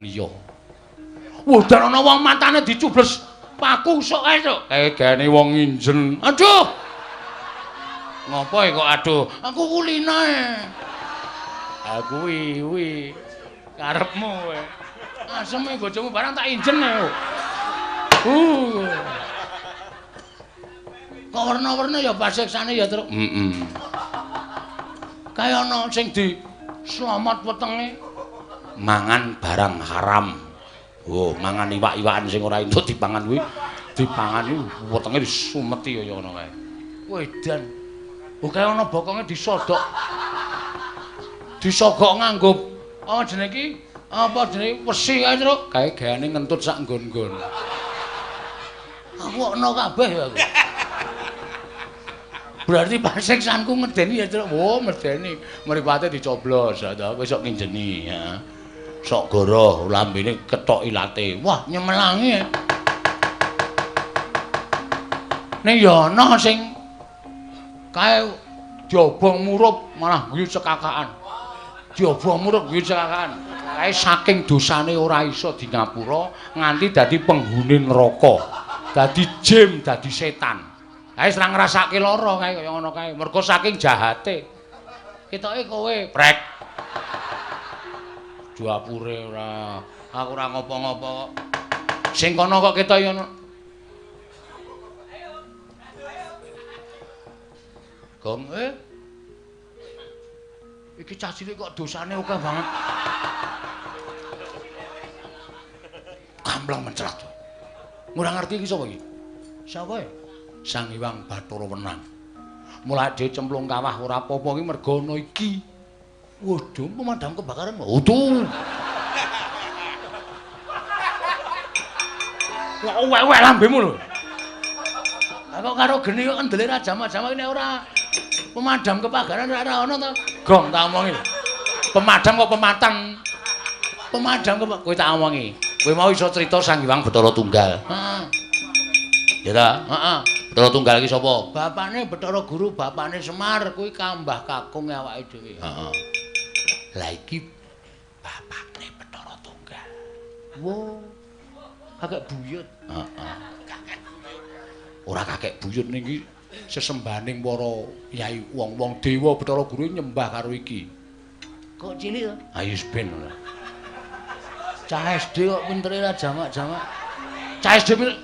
Iya. Wudan ana wong matane dicubles paku sok ae, Cuk. Kae gaene wong nginjen. Aduh. Ngopo kok aduh? Aku kulina e. Ah kuwi kuwi karepmu kowe. Aseme bojomu barang tak injen e. Kok werna-werna ya pasiksane ya, Truk. Heeh. Kaya ana sing di slamet wetenge mangan barang haram. Oh, mangan iwak-iwakan sing ora entuk dipangan kuwi, dipangan iki wetenge disumeti kaya ngono kae. Wedan. Oh, kaya ana bokonge disodok. Disogok nganggo apa jenenge iki? Apa jenenge wesi kae, Truk? Kae gaene ngentut sak nggon-nggon. Aku ana kabeh ya aku. Berarti pasiksanku ngedeni ya, Truk. Oh, medeni. Mripate dicoblos, ya ta, kowe sok nginjeni, ya. Sok goroh lambene ketok ilate. Wah, nyemelangi. Ning ya ana sing kae diobong murup malah guyu cekakaan. Diobong murup guyu cekakaan. Kae saking dosane ora iso di ngapura nganti dadi penghuni neraka. Dadi jin, dadi setan. Kae ora ngrasake lara kae kaya ngono kae. Mergo saking jahate. Ketoke kowe prek. Dapure ora, aku ora ngopo-ngopo kok. Sing kono kok ketok ya ono. Gong Iki cah cilik kok dosane akeh banget. Kampleng mencrat. Ora ngerti iki sapa iki? Sapa e? Sang Hyang Bathara Wenang. Mulai dhewe cemplung kawah ora apa-apa iki mergo ana iki. Waduh, pemadam kebakaran. Waduh. Kok uwek-uwek lambemu lho. Lah kok karo geni kok kendele ra jamak-jamak nek ora pemadam kebakaran ora ana to. Gong tak omongi. Pemadam kok pematang. Pemadam kok kowe tak omongi. Kowe mau iso crita Sang Hyang Bathara Tunggal. Heeh. Ya ta? Heeh. Bathara Tunggal iki sapa? Bapane Bathara Guru, bapane Semar, kuwi kambah kakung awake dhewe. Heeh. Lah iki bapakne Bathara Tunggal. Wo. Kakek buyut. Heeh. Ora kakek buyut ning iki sesembahaning para yai wong-wong dewa Bathara Guru nyembah karo iki. Kok cilik to? Ayo ben ora. Cah SD kok pintere ra jamak-jamak. Cah SD pinter.